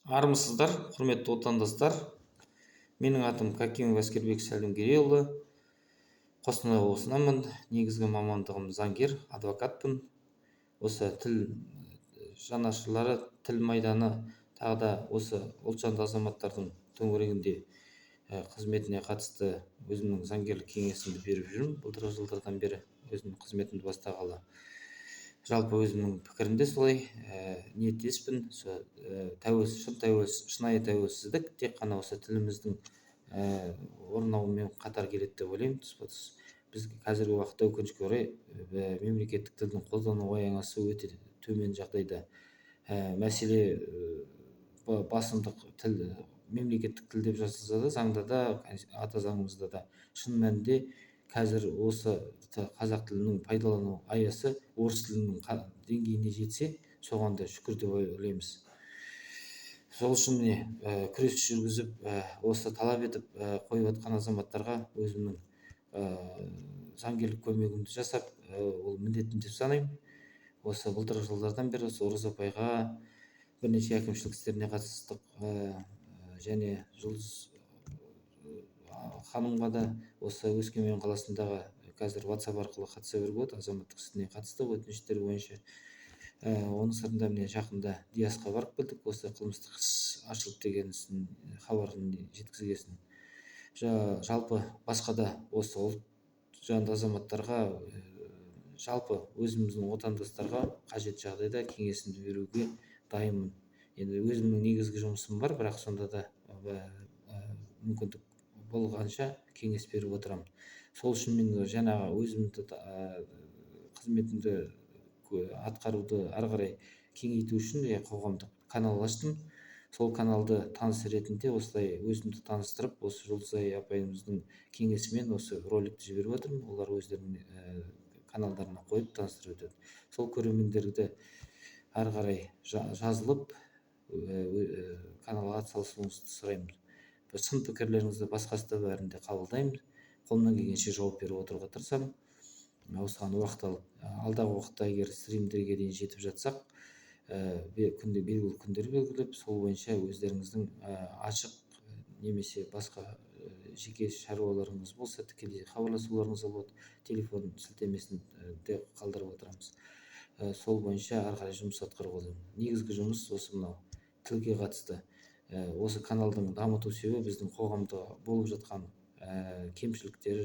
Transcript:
Армысыздар, құрметті отандастар! Менің атым Какимов Әскербек Сәлімгерейұлы, Қостанай облысынанмын. Негізгі мамандығым заңгер, адвокатпын. Осы тіл жанашырлары, тіл майданы, тағы да осы ұлтжанды азаматтардың төңірегінде қызметіне қатысты өзімнің заңгерлік кеңесімді беріп жүрмін. Былтырғы жылдардан бері өзімнің қызметімді бастағалы, жалпы өзімнің пікірім де солай, ниеттеспін. Сол тәуелсіз, шын тәуелсіз, шынайы тәуелсіздік тек қана осы тіліміздің орнауымен қатар келеді деп ойлаймын, тұспа тұс. Біз қазіргі уақытта, өкінішке орай, мемлекеттік тілдің қолдану аясы өте төмен жағдайда. Мәселе басымдық тіл, мемлекеттік тіл деп жазылса да, заңда да, ата заңымызда да, шын мәнінде қазір осы қазақ тілінің пайдалану аясы орыс тілінің деңгейіне жетсе, соған да шүкір деп ойлаймыз. Сол үшін, міне, күрес жүргізіп, осы талап етіп қойып жатқан азаматтарға өзімнің заңгерлік көмегімді жасап, ол міндетім деп санаймын. Осы былтырғы жылдардан бері осы Роза апайға бірнеше әкімшілік істеріне қатыстық және Жұлдыз ханымға да осы Өскемен қаласындағы, қазір WhatsApp арқылы қатыса беруге болады, азаматтық ісіне қатысты өтініштер бойынша. Оның сыртында, міне, жақында Диасқа барып келдік, осы қылмыстық іс ашылды деген істің хабарын жеткізгесін. Жалпы басқа да осы ұлт жанды азаматтарға, жалпы өзіміздің отандастарға қажет жағдайда кеңесімді беруге дайынмын. Енді өзімнің негізгі жұмысым бар, бірақ сонда да мүмкіндік болғанша кеңес беріп отырамын. Сол үшін мен жаңағы өзімді қызметімді атқаруды ары қарай кеңейту үшін қоғамдық канал аштым. Сол каналды таныс ретінде осылай өзімді таныстырып, осы Жұлдызай апайымыздың кеңесімен осы роликті жіберіп жатырмын. Олар өздерінің каналдарына қойып, таныстырып өтеді. Сол көрермендерді ары қарай жазылып, каналға атсалысуыңызды сұраймын. Сын пікірлеріңізді, басқасы да, бәрін де қабылдаймын, қолымнан келгенше жауап беріп отыруға тырысамын. Осыған уақыт алып, алдағы уақытта егер стримдерге дейін жетіп жатсақ, күнде белгілі күндер белгілеп, сол бойынша өздеріңіздің ашық немесе басқа жеке шаруаларыңыз болса, тікелей хабарласуларыңызға болады. Телефон сілтемесін де қалдырып отырамыз. Сол бойынша ары қарай жұмыс атқаруға болады. Негізгі жұмыс осы мынау тілге қатысты. Осы каналдың дамыту себебі біздің қоғамда болып жатқан кемшіліктер.